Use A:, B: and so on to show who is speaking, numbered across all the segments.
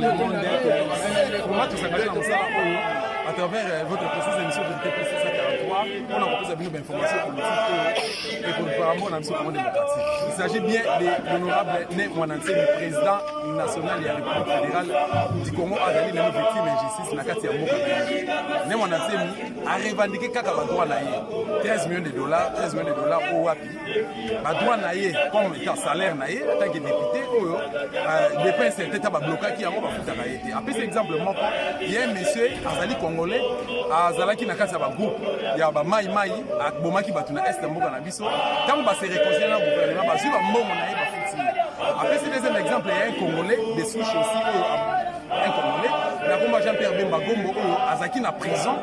A: le monde. Vraiment tosangani na mosala oyo à travers euh, votre précise émission Vérité Plus 643 mpona kopesa bino bainformation politique oyo ekolukaka mpo na biso Congo démocratique. Il s'agit bien de l'honorable Ne Muanda Nsemi, président national ya République fédérale du Congo, azali lelo victime injustice na kati ya mboka na ye. Ne Muanda Nsemi a revendiqué kaka ba droit na ye 13 millions de dollars, 13 millions de dollars oyo wapi ba droit na ye comme état salaire na ye en tant que député oyo euh, depuis un certain temps bablokaki yango bafutaka ye te. Apesi exemple moko ye monsieur azali congolais azalaki na kati ya bagroupe ya bamai mai abomaki bato na est ya mboka na biso ntango base réconcilie na gouvernement bazwi bambongo na ye bafuti ye. Apesi deuxième exemple ya un congolais de souche aussi oyo un congolais na komba Jean Pierre Bemba Gombo oyo azalaki na prison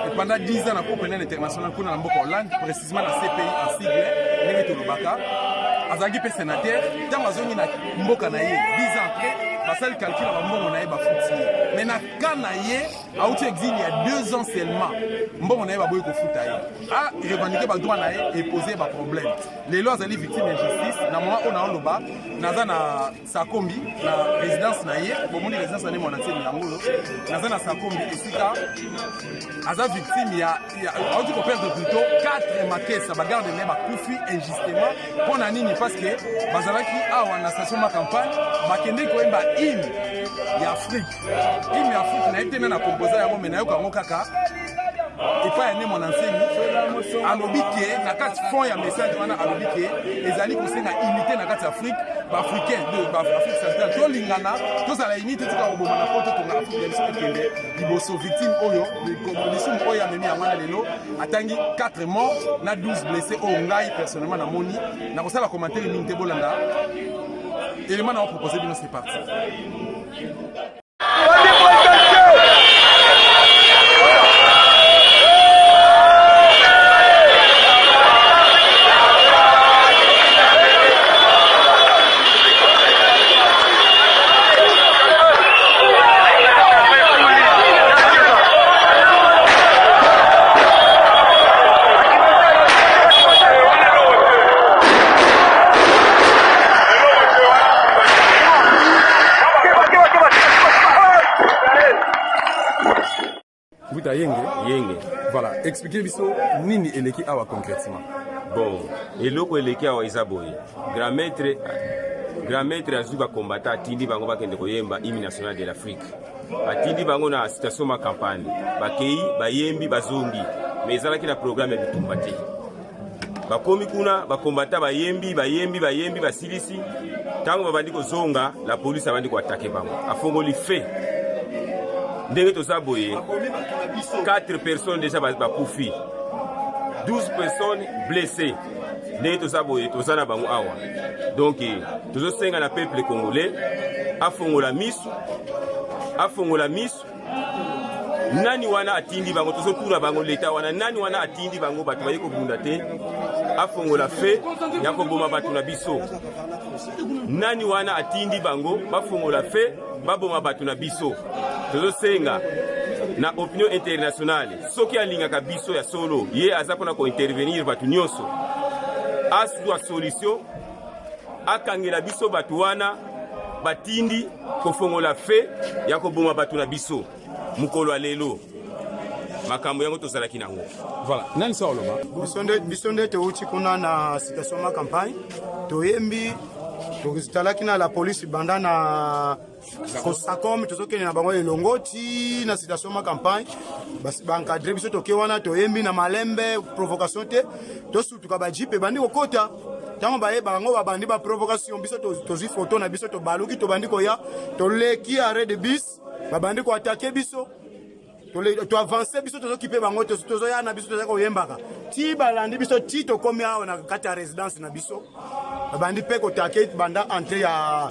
A: et pendant 10 ans na cour pénale internationale kuna na mboka Hollande, précisément na CPI en sigle ndenge tolobaka. Azalaki mpe sénateur. Ntango azongi na mboka na ye 10 ans après, basali calcul ya bambongo na ye, bafuti ye. Mais na cas na ye, auti exil ya 2 ans seulement, mbongo na ye baboyi kofuta ye. A revendiquer ba droit na ye, epose ba problème. Lelo azali victime injustice. Na moment oyo naoloba, naza na Sakombi, na résidence na ye. Bomoni résidence na ye Muanda Nsemi yango oyo. Naza na Sakombi esika aza victime ya, ya auti koperdre plutôt 4 makesa bagarde na ye bakufi injustement. Mpo na nini? Parce que bazalaki awa na station ma campagne, bakendeki koyemba hymne ya Afrique. Hymne ya Afrique nayebi te nani akompoza yango, me nayoka yango kaka epai ya Ne Muanda Nsemi. Alobi ke na kati fond ya message wana, alobi ke ezali kosenga unité na kati ya Afrique, baafricain de baafrique centrale tolingana, tozala unité, tika koboma na po totonga Afrique ya biso ekende liboso. Victime oyo, lisumu oyo amemi yango wana lelo atangi 4 morts na 12 blessés. Oyo ngai personnellement namoni, nakosala commentaire mingi te. Bolanda élément na propose bino, c'est parti. Mbuta Yenge.
B: Yenge.
A: Voilà, expliquez biso nini eleki awa concrètement.
B: Bon, eloko eleki awa eza boye. Grand maître grand maître azwi bakombata, atindi bango bakende koyemba hymne national de l'Afrique. Atindi bango na station ma campagne. Bakei, bayembi, bazongi. Mais ezalaki na programme ya bitumba te. Bakomi kuna, bakombata bayembi, bayembi, bayembi, basilisi. Ntango babandi kozonga, la police abandi koatake bango. Afongoli fe. Ndenge toza boye, 4 personnes déjà bakufi, 12 personnes blessées. Ndenge toza boye, toza na bango awa. Donc tozosenga na peuple congolais afongola misu, afongola misu. Nani wana atindi bango? Tozotuna bango, leta wana nani wana atindi bango? Bato baye kobunda te, afongola fe ya koboma bato na biso. Nani wana atindi bango bafongola fe baboma bato na biso? Tozosenga na opinion internationale, soki alingaka biso ya solo, ye aza mpona kointervenir bato nyonso, azwa solution, akangela biso bato wana batindi kofongola fe ya koboma bato na biso. Mokolo ya lelo makambo yango tozalaki nango.
A: Voilà, nani so oloba?
C: Biso nde touti kuna na station ma campagne, toyembi, tozalaki na la police banda na Kosacom, tozokende na bango elongo ti na station ma campagne. Baencadre biso, toke wana, toyembi na malembe, provocation te. Tosutuka, bajipe ebandi kokota. Ntango bayeba yango, babandi baprovocation. Biso tozwi foto na biso, tobaluki, tobandi koya, toleki arrêt de bus, babandi koatake biso. Toavance biso, tozokipe bango, tozoya na biso, toza koyembaka ti balandi biso ti tokomi awa na kati ya résidence na biso. Babandi mpe kotake banda entrée ya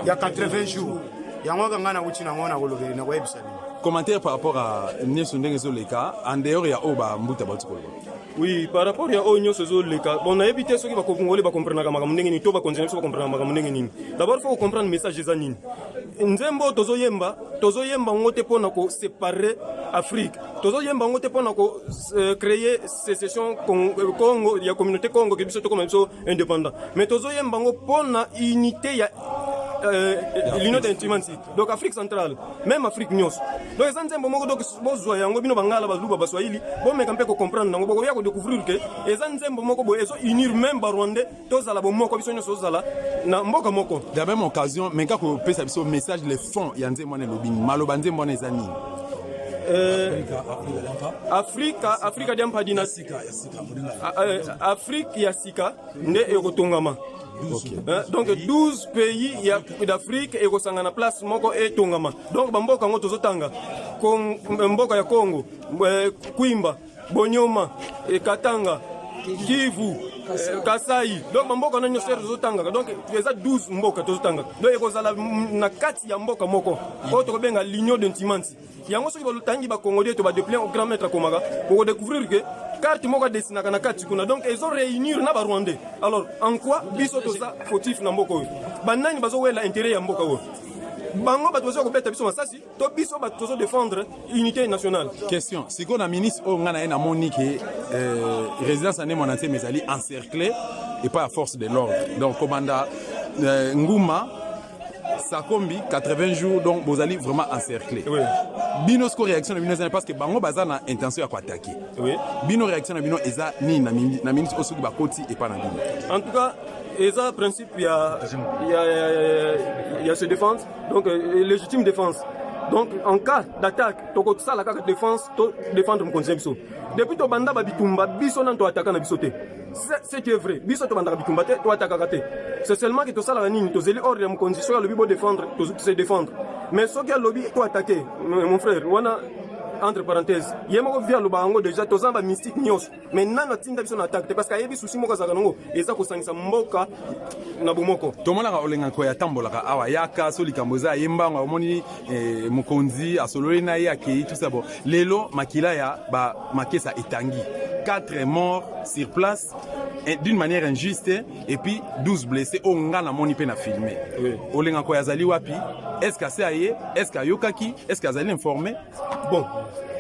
C: 80 jours. Yango kaka ngai nauti nango, nakolobeli, nakoyebisa bino.
A: Commentaire par rapport à nyonso ndenge ezoleka, en dehors ya oyo bambuta bauti koloba.
D: Oui, par rapport ya oyo nyonso ezoleka, bon, nayebi te soki bakongole bakomprenaka makambo ndenge nini, to bakonzi na biso bakomprenaka makambo ndenge nini. D'abord faut comprendre message eza nini. Nzembo oyo tozoyemba, tozoyemba yango te mpona kosepare Afrique, tozoyemba yango te mpona kocréer sécession Congo ya communauté Congo, ke biso tokoma biso indépendant, mais tozoyemba yango mpona unité ya l'union d'Intimansi, donc Afrique centrale, même Afrique nyonso. Donc eza nzembo moko, donc bozwa yango bino Bangala, Baluba, Baswahili, bomeka mpe kocomprendre nango, bokoya kodécouvrir ke eza nzembo moko boye ezo unir même Barwandais, tozala bomoko, biso nyonso tozala na mboka moko.
A: De la même occasion, mais kaka kopesa biso message, le fond ya nzembo wana elobi nini? Maloba nzembo wana eza nini?
D: Afrika, Afrika dia mpadi na Afrique ya sika nde ekotongama. Donc 12 pays d'Afrique ekosangana place moko, etongama. Donc bamboka yango tozotanga, mboka ya Congo, Kwimba, Bonyoma, Katanga, Kivu, Kasai. Donc bamboka wana nyonso tozotangaka, donc eza 12 mboka tozotangaka. Donc ekozala na kati ya mboka moko oyo tokobenga l'union de Ntimanti. Yango soki batangi Bacongolais to badépliant au grand maître akomaka, bokodécouvrir ke carte moko adesinaka na kati kuna, donc ezo réunir na Barwandais. Alors en quoi biso toza fautif na mboka oyo? Banani bazowela intérêt ya mboka oyo? Bango bato bazoya kobeta biso masasi to biso bato tozodéfendre unité nationale?
A: Question sikoyo na ministre oyo ngai na ye namoni ke résidence ya Ne Muanda Nsemi ezali encerclé epai ya force de l'ordre. Donc komanda Nguma Sakombi 80 jours, donc bozali vraiment encerclé. Bino siko réaction na bino eza, parce que bango baza na intention ya koattaquer. Bino réaction na bino eza nini na minute oyo soki bakoti epa na bino?
D: En tout cas, eza principe ya se défense, donc légitime défense. Donc en cas d'attaque, tokosala kaka défense, to défendre mokonzi na biso. Depuis tobanda babitumba, biso nano toataka na biso te. Ce qui est vrai, biso tobandaka bitumba te, toatakaka te. C'est seulement ke tosalaka nini? Tozeli ordre ya mokonzi. Soki alobi bodéfendre, se défendre. Mais soki alobi toatake, mon frère, wana entre parenthèse, ye moko vi aloba yango déjà, toza na bamystique nyonso, mais nano atinda biso na attaque te, parce que ayebi souci moko azalaka nango eza kosangisa mboka na bomoko.
A: Tomonaka Olengaka oyo atambolaka awa, yaka so likambo eza, ye mbango amoni mokonzi, asololi na ye, akei, tout ça. Bon, lelo makila ya bamakesa etangi, 4 morts sur place d'une manière injuste et puis 12 blessés oyo nga namoni mpe na filme. Olengaka oyo azali wapi? Est ce que ase aye? Est ce que ayokaki? Est ce que azali informé?
D: Bon,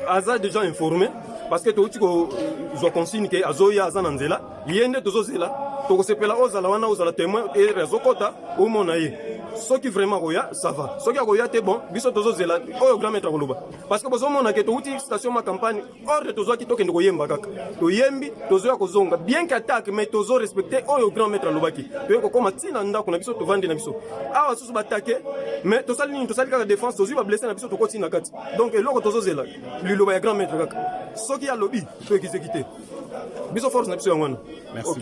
D: aza déjà informé, parce que touti kozwa consigne ke azoya, aza na nzela. Ye nde tozozela, tokosepela ozala wana, ozala témoin ere azokɔta, omona ye. Soki vraiment akoya, ça va. Soki akoya te, bon, biso tozozela oyo grand maître akoloba, parce que bozomona ke touti station Ma Campagne, ordre tozwaki tokende koyemba kaka, toyembi, tozoya kozonga. Bien que attaque, mais tozorespecte oyo grand maître alobaki. Toye kokóma ntina ndako na biso, tovandi na biso awa, susu batake, mais tosali nini? Tosali kaka défense, tozwi bablessé na biso, tokoti na kati. Donc eloko tozozela, liloba ya grand maître kaka. Soki alobi, toekizeki te. Biso force na biso yango wana.
A: Merci.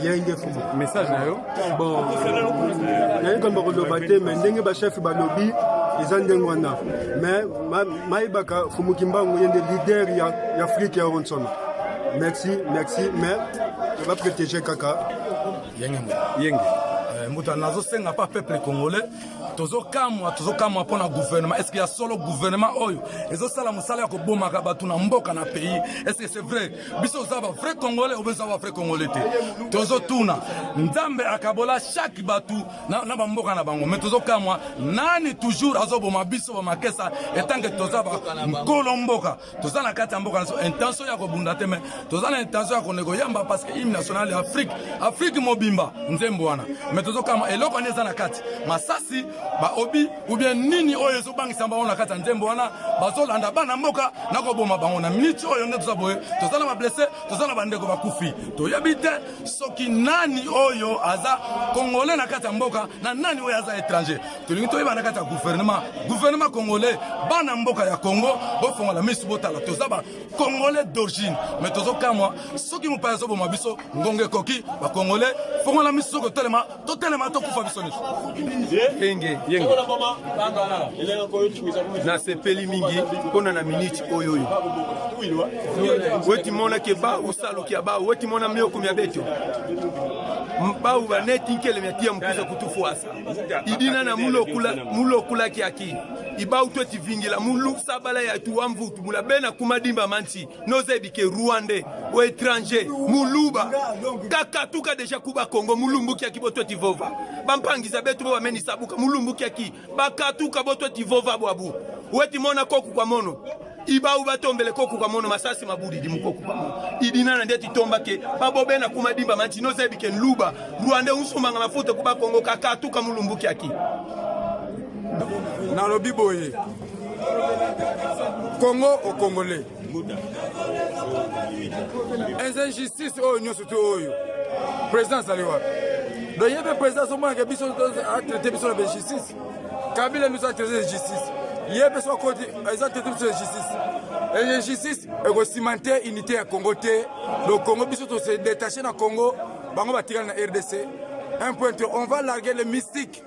E: Yenge fumu.
A: Message na yo?
E: Bon, nayebi kamba koloba te, mais ndenge bachef balobi eza ndenge wana. Mais mayebaka Fumuki Mbangu, ye nde leader ya Afrique ya Ronsono. Merci, merci, mais baprotege kaka.
F: Yenge.
A: Yenge.
F: Moto nazosenga pa peuple congolais, tozokamwa, tozokamwa mpo na gouvernement. Est ce que ya solo gouvernement oyo ezosala mosala ya kobomaka bato na mboka na pays, est ce que c'est vrai? Biso oza bavrai Congolais, obe oza bavrai Congolais te? Tozotuna. Nzambe akabola chaque bato na bamboka na bango, mais tozokamwa nani toujours azoboma biso bamakesa etanke toza nkolo mboka, toza na kati ya mboka na biso. Intention ya kobunda te, mais toza na intention ya konde koyamba, parce que hymne national ya Afrique, Afrique mobimba nzembo wana. Mais tozokama eloko wana eza na kati masasi baobi ou bien nini oyo ezobangisa bango na kati ya nzembo wana, bazolanda bana mboka na koboma bango. Na miniti oyo nde toza boye, toza na bablessé, toza na bandeko bakufi. Toyebi te soki nani oyo aza Congolais na kati ya mboka na nani oyo aza étranger. Tolingi toyeba na kati ya gouvernement, gouvernement congolais, bana mboka ya Congo, bofongola miso, botala. Toza Bacongolais d'origine, mais tozokamwa soki mopaya azoboma biso. Ngongo ekoki, Bacongolais, fongola miso. Soki otelema, totelema, tokufa biso nyonso.
A: Yenge.
B: Yenge, nasepeli mingi mpona na miniti oyo oyo wetimona ke ba usaluki ya ba wetimona mioko mya beto bau baneti nkele mya tia mkuza kutufuasa idina na mulokula mulokulaki aki ibau tweti vingila mulu sabala ya tuwa mvutu mula bena kumadimba manchi nozebi ke Rwandais o étranger muluba kakatuka deja kuba Congo mulumbuki aki bo tweti vova bampangiza betu bo bameni sabuka mulumbuki aki bakatuka bo tweti vova bwabu weti mona koku kwa mono.
G: Ibau batombele kokuka mono masasi mabudi di mukokuka mono. Idina na ndeti tomba ke babobe na kuma dimba manchi no zebi ke luba. Rwanda unsumanga mafuta kuba Kongo kakatuka mulumbuki aki.
A: Nalobi boye. Congo au Congolais. Eza injustice oyo nyonso to oyo. Président azali wapi? Donc ye mpe président azomonaka biso atraite biso na bainjustice. Kabila nous a traité de justice. Ye mpe so akoti eza traité biso de justice. Injustice ekocimenter unité ya Congo te. Donc Congo biso to se détacher na Congo, bango batikali na RDC. Un point, on va larguer les mystiques.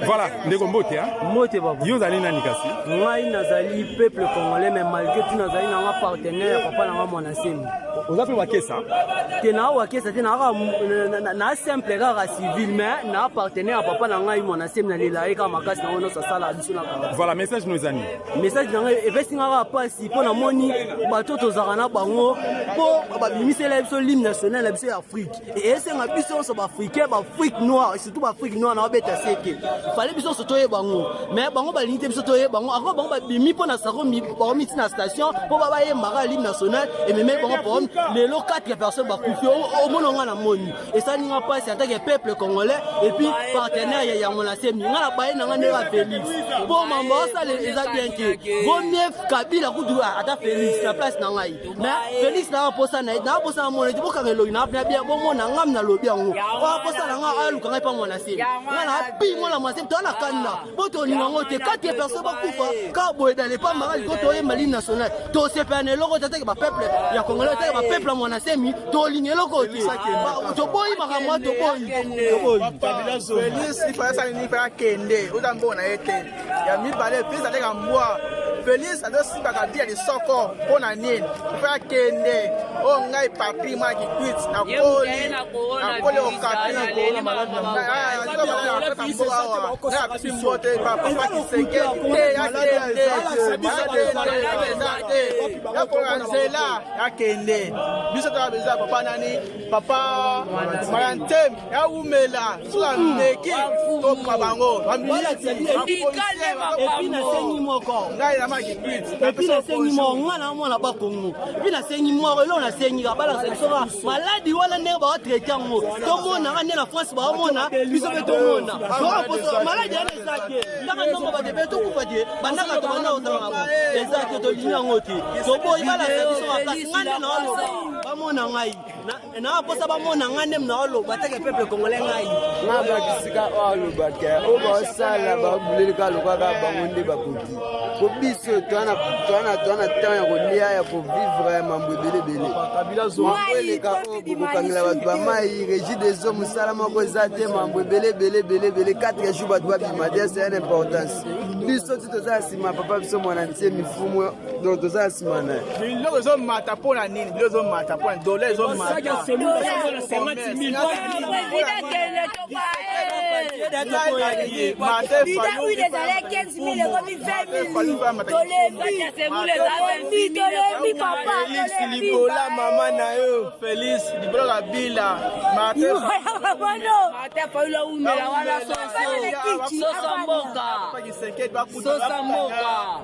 H: Voilà, ndeko mbote hein.
I: Mbote baba.
H: Yo ozali nani kasi?
I: Ngai nazali peuple congolais mais malgré tout nazali nanga partenaire papa nanga mwana semi.
H: Oza pe wakesa?
I: Te na wakesa te na na simple kaka civil mais na partenaire papa na ngai mwana semi na lela ye kaka makasi na nyonso asala biso na kaka.
H: Voilà, message no ezani.
I: Message na ngai epesi nga kaka pasi mpo namoni bato tozalaka na bango mpo babimisela biso l'hymne national na biso ya Afrique. Esenga biso nyonso baafricain, baafrique noire, surtout baafrique noire na babeta sete. Fallait biso nyonso toyeba bango. Mais bango balingi te biso toyeba bango. Ako bango babimi mpo na sako bango miti na station mpo bayembaka l'hymne national ememeli bango problème. Lelo 4 personnes bakufi. Omona nga na moni. Esali nga pasi en tant que peuple congolais et puis partenaire ya yango na semi. Nga na baye na nga ndenge ya Félix. Mpo mambo asala eza bien te. Vaut mieux Kabila kutu ata Félix na place na ngai. Mais Félix na posa na ye, na posa na mona te bokanga elongi na na bien bomona nga na lobi yango. Oyo posa na nga aluka ngai pa mwana semi. Nga na pi mwana mwana semi to na kanda. Bo to linga ngo te quatre personnes bakufa ka boye dans les pamba liko to yemba l'hymne national. To sepela na eloko te atake ba peuple ya congolais atake ba peuple ya mwana semi to linga eloko te. To boyi makambo to boyi. To boyi.
J: Félix il fallait ça il fallait kende oza mbona ye te. Ya mibale Félix aleka mbwa. Felix azosimba Kabila lisoko mpo na nini? Mpo akende oyo ngai papi mwa kikwit nakoli nakoli okapi napesi mbote papa Tshisekedi te akende eza te yakola nzela akende biso toya beza papa nani papa Mayantem yawumela soki ameki topa bango
I: epi nasengi moko epi nasengi moko nga na mwana bakongo epi nasengi moko eloko nasengi ka balakisa biso ka maladi wana ndenge baotraite yango tomonaka nde na france baomona biso mpe tomona maladi wana eza te ndaka ndombo bato ebele tokufa te bandaka tobanda kozala yango eza te tolingi yango te toboyi balakisa biso makasi nga nde naoloba bamona ngai Na posa bamona ngai nde naoloba teke peuple congolais ngai
K: nga bakisika oyo alobaka oyo baosala babuleli kaka lokola kaka bango nde bakoki po biso toa na temps ya kolia ya kovivre ya mambo ebele ebele mambo eleka oyo bokokangela bato bamai régie des eaux mosala moko eza te mambo ebele ebele ebele ebele 4 jours bato babima te c'est une importance biso ti toza na nsima papa biso mwana ntie mifumu donc toza na nsima na ye
J: biloko ezomata mpo na nini biloko ezomata mpo na dola ezomata
K: libola mama na yo
J: Félix libola kabila
L: Sosa mboka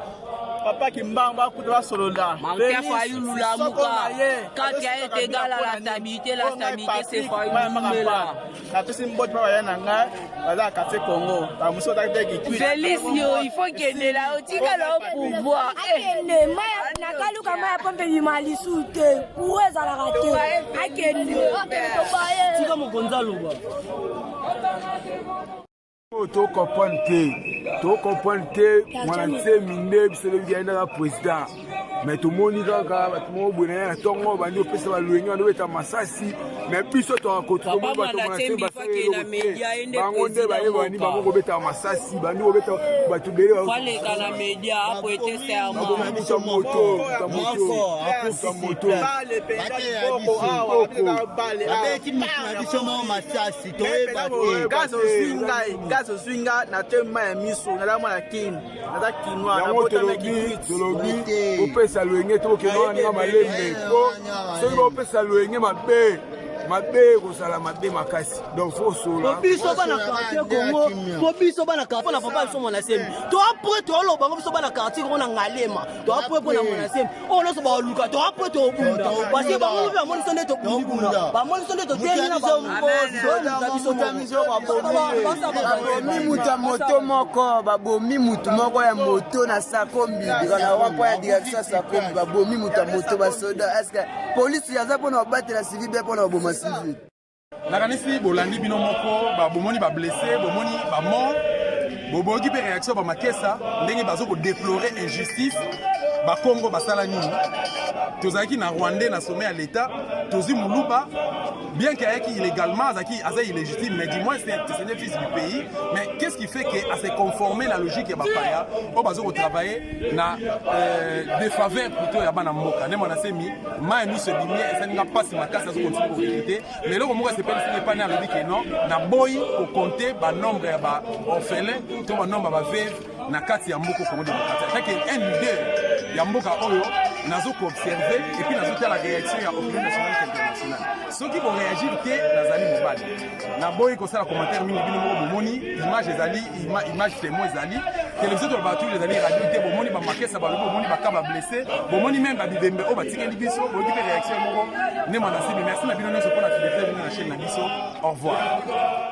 J: papa kimbangu bakuta basolola
L: Martin Fayulu lamuka kati ya ete égale à la stabilité la stabilité c'est Fayulu mela
J: napesi mbote mpa baya na ngai baza na quartier congo bamosusu bazalaki te kikwit
L: Félix yo il faut kende la otikala au pouvoir
M: akende nakaluka mai ya pompe ebima lisusu te courant ezalaka te akende
I: tika mokonzi aloba
N: oyo to comprendre te to comprendre te mwana nsemi nde biso toyebi ke ayendaka président mais tomoni kaka bato moko boye na ye na ntongo bandi kopesa balwenge bandi kobeta masasi mais biso tokakotomoni bato mwana nsemi basali eloko te bango nde baye bandi bango kobeta masasi bandi kobeta bato ebele bakomisa moto moto moto
O: babeti moto na biso moko masasi toyeba te
J: gaz ozwi ngai gaz ozwi nga na te mai ya miso naza mwana kin naza kinois
N: yango tolobi tolobi kopesa loyenge to kokende wana ndenge malembe po soki bakopesa loyenge mabe mabe ekozala mabe makasi donc fo osola
I: biso bana quartier congo po biso bana quartier na papa biso mwana semi to apres tooloba ngo biso bana quartier congo na ngalema to apres mpo na mwana semi oyo nyonso baluka to apres tobunda parce que bango mpe bamoni biso nde tobundi kuna bamoni biso nde totelemi na
K: babomi moto ya moto moko babomi motu moko ya moto na sakombi na rond-point ya direction ya sakombi babomi moto ya moto basoda estce polisi aza mpona kobatela civil be mpona koboma civil
A: Nakanisi bolandi bino moko ba bomoni ba blesse bomoni ba mort boboyoki mpe réaction ba makesa ndenge bazo ko déplorer injustice bakongo basala nini tozalaki na rwandais na sommet ya l'état tozwi moluba bien que ayaki illégalement azalaki aza illégitime mais du moins c'est un fils du pays mais qu'est-ce qui fait que à se conformer na logique ya bapaya oyo bazo kotravailler na euh, défaveur plutôt ya bana mboka nde mwana semi mai miso ebimi esali nga mpasi makasi azo continue korekite mais eloko moko asepelisi nga epani alobi ke non naboyi kocompte banombre ya baorphelin to banombre ya baveuve na kati ya mboka congo démocratique atake un leader ya mboka oyo nazo koobserve epuis nazotala réaction ya opinion nationale internationale soki boréagir te nazali mobali naboyi kosala commentaire mingi bino moko bomoni image ezali image témoin ezali télévision tolobaka toujours ezali radio te bomoni bamakesa balobi bomoni baka bablesse bomoni meme babibembe oyo batikeli biso boyoki mpe réaction moko nde mwana nsimi merci na bino nyonso mpo na fidélité bino na chaîne na biso au revoir.